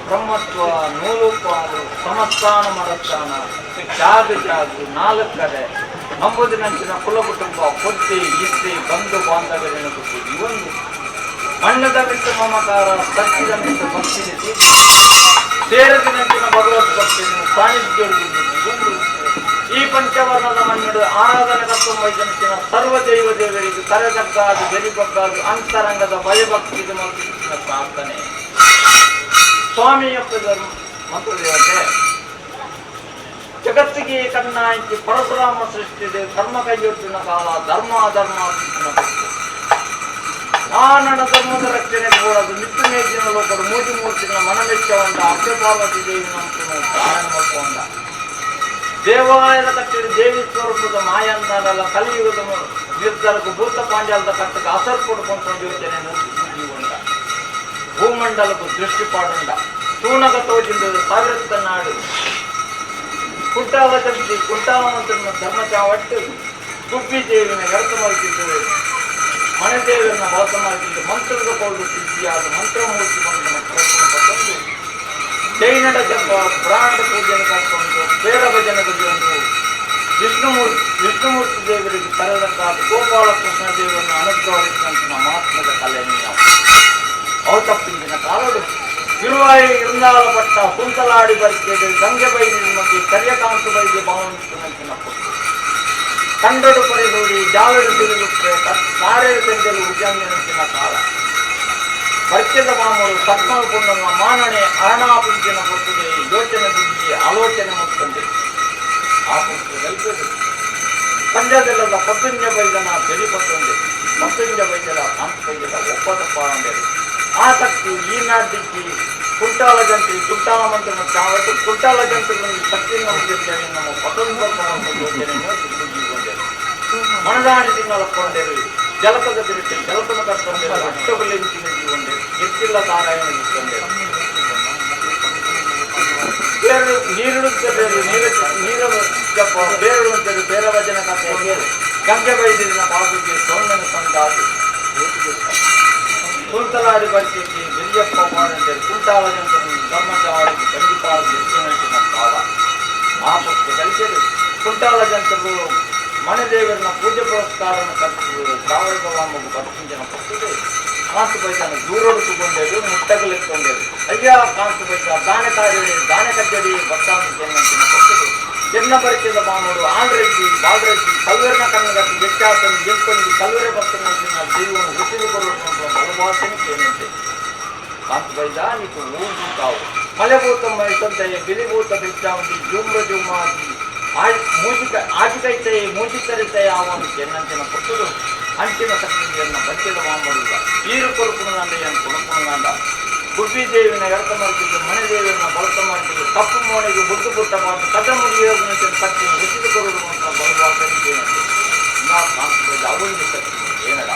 ಬ್ರಹ್ಮತ್ವ, ನೂಲುಪಾಲು, ಸಮಸ್ಥಾನ ಮರಸ್ಥಾನ, ಜಾಗ ಜಾಗ ನಾಲ್ಕು ಕಡೆ ನಂಬುದಿನಂಚಿನ ಕುಲ ಕುಟುಂಬ ಕೊತ್ತಿ ಇಸ್ತಿ ಬಂಧು ಬಾಂಧವ್ಯರೇನು ಇವೊಂದು ಮಣ್ಣದ ಬಿಟ್ಟು ಮಮಕಾರ, ಸತ್ತಿದ ಬಿಟ್ಟು ಭಕ್ತಿ, ಸೇರದಿನಂಚಿನ ಭಗವತ್ ಭಕ್ತಿ ಸಾನ್ನಿಧ್ಯ ಒಂದು. ಈ ಪಂಚವರ್ಣದ ಮಣ್ಣು ಆರಾಧನೆ ಕರ್ತಂಬ ಸರ್ವ ದೈವ ದೇವರಿಗೆ ತಲೆತಗ್ಗಾದು ಬೆರಿಬಗ್ಗಾದು ಅಂತರಂಗದ ಭಯಭಕ್ತಿಗೆ ಮತ್ತು ಪ್ರಾರ್ಥನೆ. ಸ್ವಾಮಿಯಪ್ಪ ಮಂತ್ರದೇವತೆ ಜಗತ್ತಿಗೆ ಕಣ್ಣಾಯ್ತಿ ಪರಶುರಾಮ ಸೃಷ್ಟಿದೆ ಧರ್ಮ ಕೈಯೊಡ್ಡಿನ ಕಾಲ ಧರ್ಮ ಅಧರ್ಮ. ಆನನ ಧರ್ಮದ ರಕ್ಷಣೆ ಕೂಡದು ಮಿತ್ತು ಮೇಜಿನ ಲೋಕರು ಮೂಜಿ ಮೂರ್ತಿನ ಮನಮೆಚ್ಚವಂಡ ಅಪ್ಪೆ ಪಾರ್ವತಿ ದೇವಿ ನಂಬುನು ಧಾರಣ ಮಲ್ಪೊಂಡ. ದೇವಾಲಯದ ಕಟ್ಟಡಿ ದೇವಿ ಸ್ವರೂಪದ ಮಾಯಂದಾನಲ್ಲ ಕಲಿಯುಗದ ನಿರ್ಧಾರಕ್ಕೆ ಭೂತ ಪಾಂಜಾಲದ ಕಟ್ಟಕ್ಕೆ ಅಸರ್ ಕೊಡ್ಕೊಂತ ಯೋಚನೆ ಜೀವಂಡ ಭೂಮಂಡಲಕ್ಕೂ ದೃಷ್ಟಿ ಪಾಡುಂಡ. ತೂನಗ ತೋಜಿಂದ ಸಾವಿರತ್ತ ನಾಡು ಕುಂಟಾಲ ಚಂಪಿ ಕುಂಟಾಲ ಮಂತ್ರನ ಧರ್ಮ ಚಾವಟ್ಟು ಗುಬ್ಬಿ ದೇವಿನ ವ್ಯರ್ಥ ಮಲ್ತಿದ್ದು, ಮನೆದೇವರನ್ನ ಬಳಸ ಮಾಡ್ತಿದ್ದು, ಮಂತ್ರದ ಕೋಡು ಸಿದ್ಧಿಯಾದ ಮಂತ್ರಮೂರ್ತಿ ಬಂಧನ ಪ್ರಯತ್ನ ಪಟ್ಟೊಂದು ಜೈನಡ ಜಪ ಬ್ರಾಹ್ಮಣ ಪೂಜೆಯನ್ನು ಕರ್ಕೊಂಡು ಬೇಡ ಭಜನೆಗಳಿಗೆ ಒಂದು ವಿಷ್ಣುಮೂರ್ತಿ ವಿಷ್ಣುಮೂರ್ತಿ ದೇವರಿಗೆ ತರದಕ್ಕಾದ ಗೋಪಾಲಕೃಷ್ಣ ದೇವರನ್ನು ಅನುಗ್ರಹಿಸಿದಂತ ಮಹಾತ್ಮದ ಕಲೆ ನೀವು ಅವು ತಪ್ಪಿಂದಿನ ಕಾಲಡು ಇರುವಾಯಿ ಇರುಂದಾಲ ಪಟ್ಟ ಕುಂತಲಾಡಿ ಬರ್ಕೆಡು ಗಂಗೆ ಬೈದಿ ನಿಮಗೆ ಕರ್ಯಕಾಂತ ಬೈದಿ ಭಾವನಿಸಿನ ಕೊಟ್ಟು ಕಂಡಡು ಪಡೆದೋಡಿ ಜಾಲಡು ತಿರುಗುತ್ತೆ ಕಾರೇರು ತೆಂದಲು ಉದ್ಯಾಂಗನಂಚಿನ ಕಾಲ ಬರ್ಕೆದ ಮಾಮೂಲು ಸತ್ಮಲ್ ಪುಣ್ಣನ ಮಾನಣೆ ಅರಣಾಪುಂಚಿನ ಕೊಟ್ಟುದೆ ಯೋಚನೆ ಬುದ್ಧಿ ಆಲೋಚನೆ ಮುತ್ತಂದೆ ಆ ಪುಸ್ತಕದಲ್ಲಿ ಪಂಜದೆಲ್ಲದ ಪತ್ತುಂಜ ಬೈದನ ಬೆಲಿ ಪತ್ತೊಂದೆ ಪತ್ತುಂಜ ಬೈದಲ ಕಾಂತ ಬೈದಲ ಒಪ್ಪದ ಪಾಂಡೆರು ಆಸಕ್ತಿ ಈ ನಾಡಿಕ್ಕಿ ಕುಂಟಾಲ ಜಂತ್ರಿ ಕುಂಟಾಲ ಮಂತ್ರನ ಚಾವಟ್ಟು ಕುಂಟಾಲ ಜಂತ್ರಿಗಳಲ್ಲಿ ಶಕ್ತಿ ನಮಗೆ ನಮ್ಮ ಪತಂಗ ಯೋಜನೆಯನ್ನು ಜೀವಂಡೆರು ಮನದಾಣಿ ತಿಂಗಳ ಕೊಂಡೆರು ಜಲಪದ ತಿರುಗಿ ಜಲಪದ ಕಟ್ಟೊಂಡೆರು ಅಟ್ಟಗುಲೆಂಚಿನ ಜೀವಂಡೆರು ಎತ್ತಿಲ್ಲ ತಾರಾಯಣ ಕೊಂಡೆರು ಬೇರು ನೀರುಡುತ್ತಬೇರು ನೀರು ನೀರು ಜಪ ಬೇರುಡುತ್ತರು ಬೇರ ಭಜನ ಕಥೆಗೆ ಗಂಗೆ ಬೈದಿನ ಬಾಬುಗೆ ಸೊನ್ನನ ಸಂದಾದು ಕುಂತಲಾಡಿ ಬರ್ತಿದ್ದಿ ಬೆರಿಯಪ್ಪ ಮಾಡಂದರೆ ಕುಂಟಾಲ ಜಂತನು ಧರ್ಮಚಾರಿಗೆ ಬಂದಿಪಾದ ಎತ್ತಿನ ಕಾಲ ಮಹಾಪುತ್ರ ಕಲಿಸಲು ಕುಂಟಾಲ ಜಂತರು ಮನೆದೇವರನ್ನ ಪೂಜೆ ಪುರಸ್ಕಾರನ ಕಟ್ಟು ದ್ರಾವಣ ವಾಮಗು ಬರ್ತಂಜನ ಪಟ್ಟದೆ ಕಾಂತು ಬೈತಾನ ದೂರೊಡುತ್ತುಕೊಂಡೇವು ಮುಟ್ಟಗಲೆಕ್ಕೊಂಡೇವು. ಅಯ್ಯ ಕಾಂತು ಬೈತ ದಾನೆ ತಾರೇಡಿ ದಾನೆ ಕಜ್ಜಡಿ ಬತ್ತಾಂದು ಚೆನ್ನಂಚಿನ ಕೊಟ್ಟದು ಎನ್ನ ಪರಿಚಯದ ಬಾಮುಡು ಆಳ್ರೆಡ್ಡಿ ಬಾಲ್ರೆಡ್ಡಿ ಕಲ್ವೆರ್ನ ಕಣ್ಣಗಟ್ಟಿ ವ್ಯತ್ಯಾಸ ಗೆಲ್ಕೊಂಡು ಕಲ್ವೆರೆ ಬರ್ತನಂಚಿನ ದೈವನು ಹುಟ್ಟಿದು ಕೊಡುವ ಬಲವಾಸನೆ ಕೇನಂತೆ. ಕಾಂತು ಬೈದ ನೀಕು ಊರು ಮಲೆಭೂತ ಮೈಸಂತೆಯ ಬಿಲಿಭೂತ ಬಿಚ್ಚಾವಂತಿ ಜುಮ್ರ ಜುಮ್ಮಾಗಿ ಮೂಜಿಕ ಆಜಿಕೈತೆಯ ಮೂಜಿತರಿತೆಯ ಅವನು ಚೆನ್ನಂಚಿನ ಕೊಟ್ಟದು ಅಂಚಿನ ಶಕ್ತಿಯನ್ನು ಬಚ್ಚದ ಮಾಮಡುಗ ಈರು ಕೊರುಕುಣದಾಂಡ ಕೊಣಕುಣದಾಂಡ ಗುಬ್ಬಿ ದೇವಿನ ಎಡತ ಮರ್ತಿದ್ದು ಮನೆ ದೇವಿನ ಬಳತ ಮಾಡ್ತಿದ್ದು ತಪ್ಪು ಮೋನೆಗೆ ಬುಡ್ಡು ಪುಟ್ಟ ಮಾತು ಕಥ ಮುಗಿಯೋದನ್ನ ಶಕ್ತಿ ಹುಟ್ಟಿದು ಕೊರುಡು ಅಂತ ಬಲವಾಸನೆ ಏನಂತೆ. ನಾ ಕಾಂತು ಅವನಿಗೆ ಶಕ್ತಿ ಏನಡ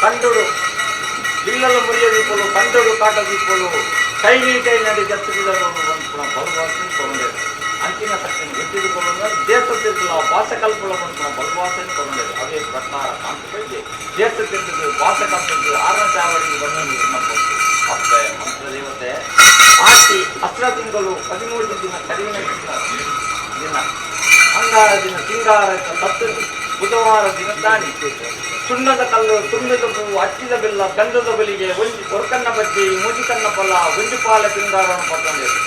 ಕಂಡುಡು ಇಲ್ಲದ ಮುರಿಯದಿಪ್ಪಲು ಕಂಡಡು ಕಾಟದಿಪ್ಪಲು ಕೈ ಕೈ ನಡಿ ಜತ್ತಿದವರು ಬಲವಾಸನೆ ಕೊಂಡೇರು ಅಂತಿಮ ಶಕ್ತಿಯನ್ನು ಎತ್ತಿದುಕೊಳ್ಳುವ ದೇಶ ಭಾಷಕಲ್ಪುಳ ಬಲವಾಸನೆ ಕೊಂಡೇರು. ಅದೇ ಪ್ರಕಾರ ಕಾಂತು ದೇಶ ತಿರುಗಿದು ಭಾಷಕಲ್ಪದ್ದು ಆರನ ಚಾವಡಿಗೆ ಬಂದು ಕೊಟ್ಟು ಅಪ್ಪೆ ಮಂತ್ರದೇವತೆ ಆಟಿ ಅಸ್ತ್ರ ತಿಂಗಳು 13 ದಿನ ಕಡಿಮೆ ದಿನ ಅಂಗಾರ ದಿನ ಸಿಂಗಾರ ಸತ್ತು ಬುಧವಾರ ದಿನ ತಾನಿ ಸುಣ್ಣದ ಕಲ್ಲು ತುಂಬಿದ ಹೂವು ಅಚ್ಚಿದ ಬೆಲ್ಲ ಗಂಧದ ಬಲಿಗೆ ಒಂಜಿ ಕೊರ್ಕನ್ನ ಬಜ್ಜಿ ಮೂಜಿಕನ್ನ ಫಲ ಒಂಜಿ ಪಾಲ ಪಿಂಗಾರವನ್ನು ಪತ್ತೊಂದಿರು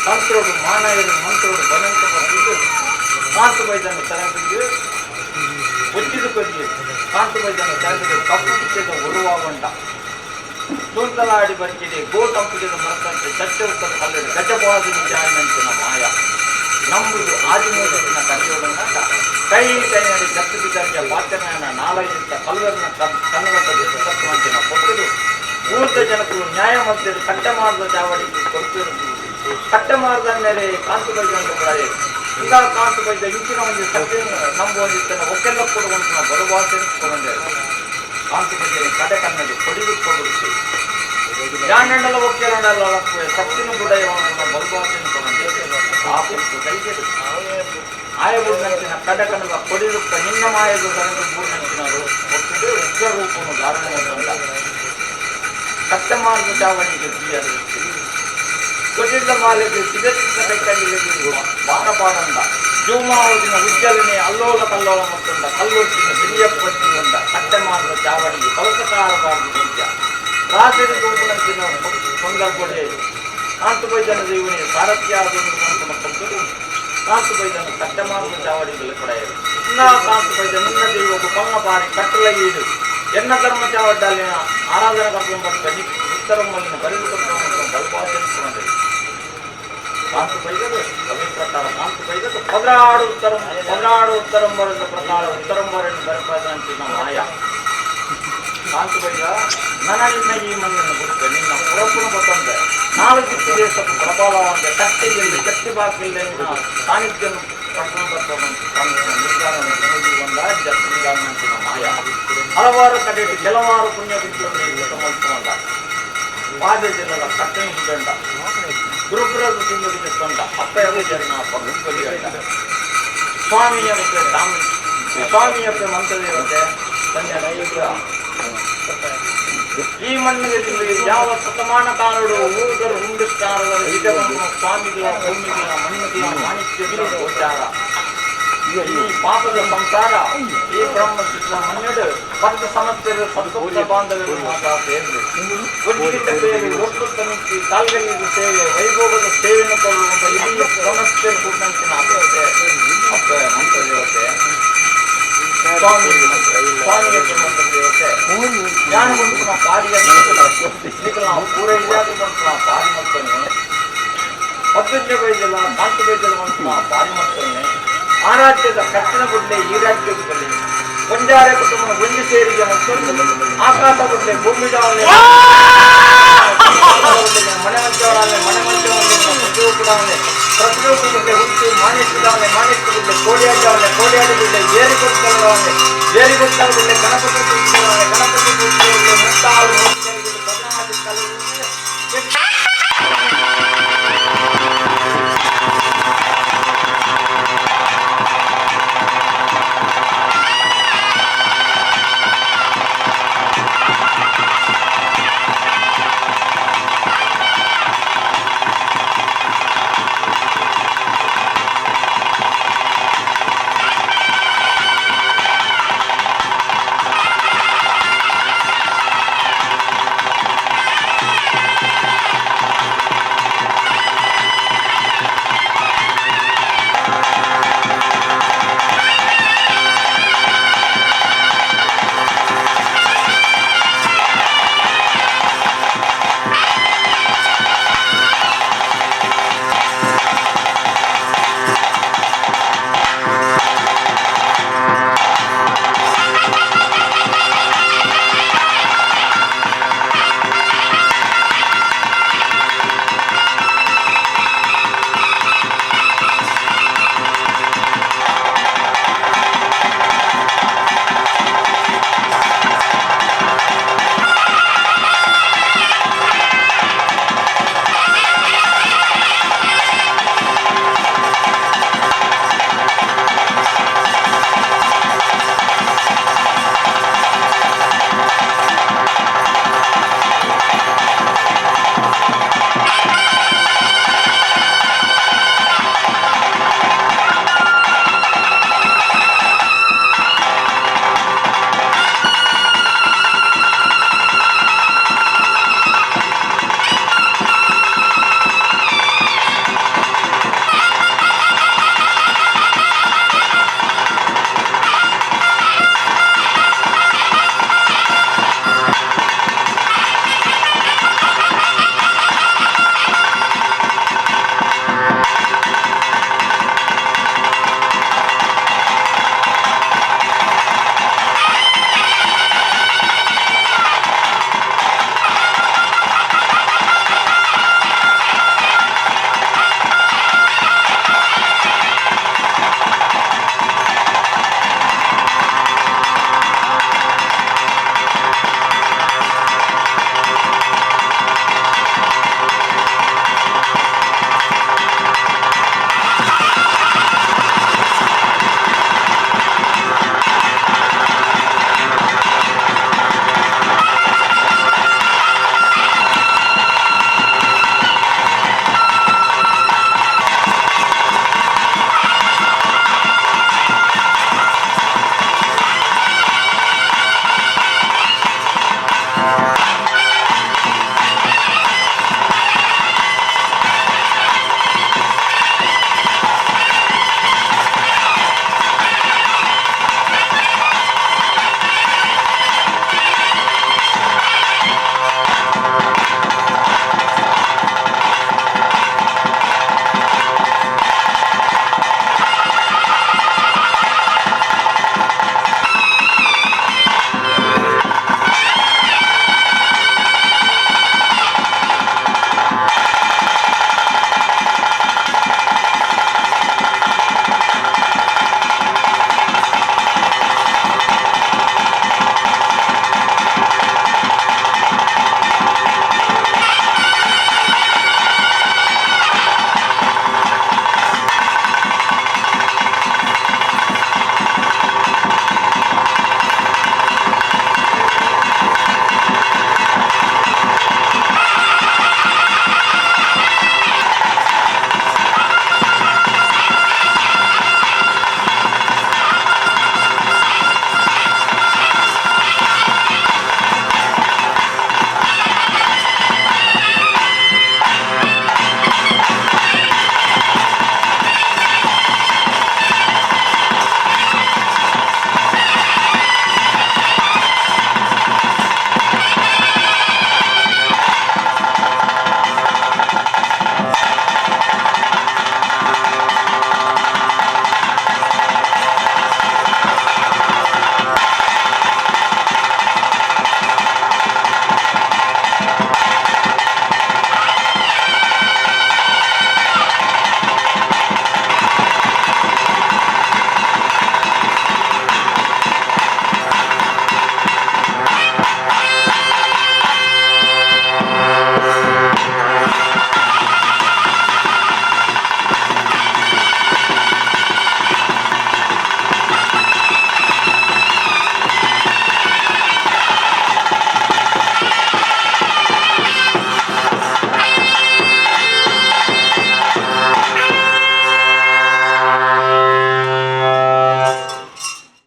ತಂತ್ರೋಡು ಮಾನಯರು ಮಂತ್ರೋಡು ಬನಂತ ಬಂದಿದ್ದು ಕಾಂತು ಬೈದನ್ನು ತರಂಗಿದ್ದು ಒಚ್ಚಿದು ಕೊಜ್ಜಿ ಕಾಂತು ಬೈದನ್ನು ತರಂಗಿದ್ದು ಕಪ್ಪು ಪಿಚ್ಚದ ಉರುವಾಗೊಂಡ ತೂಂತಲಾಡಿ ಬರ್ಕಿದೆ ಗೋ ತಂಪಿಗೆದ ಮರತಂತೆ ಚಚ್ಚೆ ಉತ್ತದ ಕಲ್ಲಿಡು ಗಜಬಾದು ಜಾಯನಂಚಿನ ಮಾಯ ನಂಬುದು ಆದಿಮೂಲದಿನ ಕರೆಯೋದನ್ನ ಕೈ ಕೈನಲ್ಲಿ ಜತ್ತು ಬಿದ್ದಕ್ಕೆ ವಾಚನಾಯನ ನಾಲೈದಿತ್ತ ಕಲ್ವರ್ನ ಕನ್ನಡದ ತತ್ವಂಚಿನ ಕೊಟ್ಟದು ಊರ್ದ ಜನಕರು ನ್ಯಾಯ ಮಧ್ಯದ ಕಟ್ಟ ಮಾಡಿದ ಚಾವಡಿಗೆ ಕೊಡ್ತಿರು ಕಟ್ಟ ಮಾಡಿದ ಮೇಲೆ ಕಾಂತು ಬೈದ ಈಗ ಕಾಂತು ಬೈದ ಇಂಚಿನ ಒಂದು ಸತ್ಯ ನಂಬುವಂದಿತ್ತನ ಒಕ್ಕೆಲ್ಲ ಕೊಡುವಂತ ಬಲವಾಸೆ ಕೊಂಡೆ ಕಾಂತು ಬೈದ ಕಡೆ ಕನ್ನಡಿ ಕೊಡಿದು ಜಾನಂಡಲ ಒಕ್ಕೆಲಂಡಲ ಸತ್ತಿನ ಗುಡಯವನ್ನ ಬಲವಾಸೆ ಕೊಂಡೆ ಆ ಕೈಗೆ ಆಯಬುಡ್ನಂಚಿನ ಕಡ ಕನದ ಕೊಡಿರುತ್ತ ನಿನ್ನ ಮಾಯದ ಸರದು ಬೂರ್ನಂಚಿನ ಒಟ್ಟಿಗೆ ಉಗ್ರ ರೂಪವನ್ನು ಧಾರಣೆ ಕಟ್ಟ ಮಾಡಿದ ಚಾವಣಿಗೆ ತೀಯರು ಕೊಟ್ಟಿದ್ದ ಮಾಲೆಗೆ ಸಿಗತಿದ್ದ ಕೈಕಲ್ಲಿಗೆ ಬಾರ ಪಾಡಂದ ಜೂಮಾವದಿನ ಉಜ್ಜಲನೆ ಅಲ್ಲೋಲ ಕಲ್ಲೋಲ ಮತ್ತೊಂದ ಕಲ್ಲೊಟ್ಟಿನ ಬಿಳಿಯಪ್ಪಟ್ಟಿನೊಂದ ಕಟ್ಟೆ ಮಾಡಿದ ಚಾವಡಿಗೆ ಕಲಸಕಾರ ಬಾರದು ನಿತ್ಯ ರಾತ್ರಿ ತೂಪುನಂಚಿನ ಸಂದರ್ಭಡೆ ಕಾಂತು ಬೈದನ ದೇವನಿ ಸಾರಥ್ಯಾದೊಂದು ಮಕ್ಕಳು ಕಾಂತು ಬೈದನ ಕಟ್ಟೆ ಮಾಡಿದ ಚಾವಡಿಗಳು ಪಡೆಯರು ಇನ್ನ ಕಾಂತು ಬೈದ ನಿನ್ನ ದೈವకు ಪಲ್ಲ ಪಾರಿ ಕಟ್ಟಲ ಈಡು ಎನ್ನ ಧರ್ಮ ಚಾವಡ್ಡಾಲಿನ ಆರಾಧನೆ ಕಟ್ಟುವ ಉತ್ತరం ಮಲ್ಲಿನ ಬರೆದು ಕಟ್ಟುವ ಬಲ್ಪಾಚರಿಸುವಂತೆ ಕಾಂತು ಬೈದದು ಕವಿ ಪ್ರಕಾರ ಕಾಂತು ಬೈದದು 12 ಉತ್ತರಂ 12 ಉತ್ತರಂ ಬರೆದ ಪ್ರಕಾರ ಉತ್ತರಂ ಬರೆದು ಬರೆಪದಂತಿನ ಮಾಯ ಕಾಂತು ಬೈದ ನನ್ನ ನಿನ್ನ ಈ ಮಣ್ಣನ್ನು ಬಿಟ್ಟು ನಿನ್ನ ಪುರಪುನ ಬತ್ತಂದೆ ನಾಲ್ಕು ದಿಕ್ಕು ದೇಶಕ್ಕೆ ಪ್ರಬಲವಂತೆ ಕಟ್ಟಿಯಲ್ಲಿ ಕಟ್ಟಿ ಬಾಕಿಲ್ಲ ನಿನ್ನ ಸಾನ್ನಿಧ್ಯ ಮಾಯ ಹಲವಾರು ಕಡೆ ಕೆಲವಾರು ಪುಣ್ಯ ಬಿಟ್ಟು ಪಾದ ಜಿಲ್ಲದ ಕಟ್ಟಣ ಹಿಡಂಡ ಗುರುಪುರದ ಸಿಂಗರಿಗೆ ತೊಂಡ ಅಪ್ಪಯ್ಯ ಜನ ಪಗ್ಗುಗಂಡ ಸ್ವಾಮಿಯ ಸ್ವಾಮಿಯಪ್ಪ ಮಂತ್ರದೇವತೆ ಸಂಜೆ ಈ ಮಣ್ಣಿಗೆ ಯಾವ ಶತಮಾನ ಕಾಲಡು ಊರುಗರು ಹುಂಡಿಸ್ತಾರದ ಸ್ವಾಮಿಗಳ ಭೂಮಿಗಳ ಮಣ್ಣಿಗಳ ಮಾಣಿಕ್ಯಗಳ ಗೋಚಾರ ಈ ಪಾಪದ ಸಂಸಾರ ಈ ಬ್ರಹ್ಮ ಸಿದ್ಧ ಮಣ್ಣಡು ಪಂಚ ಸಮಸ್ಯೆಯ ಸದ್ಗುಪ್ತ ಬಾಂಧವ್ಯರು ಮಾತ್ರ ಸೇರಿದೆ ಒಟ್ಟಿಗಿಟ್ಟ ಸೇವೆ ಒಟ್ಟು ನಿಂತಿ ಕಾಲ್ಗಲ್ಲಿಗೆ ಸೇವೆ ವೈಭೋಗದ ಸೇವೆಯನ್ನು ಕೊಡುವಂತ ಇಡೀ ಸಮಸ್ಯೆ ಕೂಡಂಚಿನ ಅಪ್ಪತೆ ಅಪ್ಪ ಮಂತ್ರದೇವತೆ ಸ್ವಾಮಿ ಸ್ವಾಮಿಗೆ ಮಂತ್ರದೇವತೆ ಜ್ಞಾನ ಬಂತು ಪಾರಿಯ ಪೂರ ಇಲ್ಲಾದ್ರೂ ಬಂತು ಪಾರಿ ಮಾಡ್ತಾನೆ ಪದ್ಮಜ್ಞ ಬೈದಲ್ಲ ಕಾಂತ ಬೈದಲ್ಲ ಬಂತು ಪಾರಿ ಮಾಡ್ತಾನೆ ಆ ರಾಜ್ಯದ ಕಟ್ಟಿನ ಗುಡ್ಲೆ ಈ ರಾಜ್ಯದ ಬಳಿ ಒಂಜಾರೆ ಕುಟುಂಬ ಒಂಜಿ ಸೇರಿಗೆ ಮತ್ತು ಆಕಾಶ ಗುಡ್ಲೆ ಭೂಮಿ ಮನೆ ಮಂಚವರಾನೆ ಮನೆ ಮಂಚವನ್ನೇ ಪ್ರತಿಯೊಬ್ಬಡವನೆ ಪ್ರತಿಯೊಬ್ಬ ಗುಡ್ಲೆ ಹುಟ್ಟು ಮಾಣಿಕ್ಯದವನೆ ಮಾಣಿಕ್ಯ ಗುಡ್ಲೆ ಕೋಡಿಯಾಡವನೆ ಕೋಡಿಯಾಡ ಗುಡ್ಲೆ ಏರಿ ಕೊಟ್ಟವನೆ ಏರಿ ಕೊಟ್ಟ ಗುಡ್ಲೆ ಗಣಪತಿ ಪೂಜಿಸುವವನೆ ಗಣಪತಿ ಪೂಜಿಸುವವನೆ ಮುತ್ತಾಳು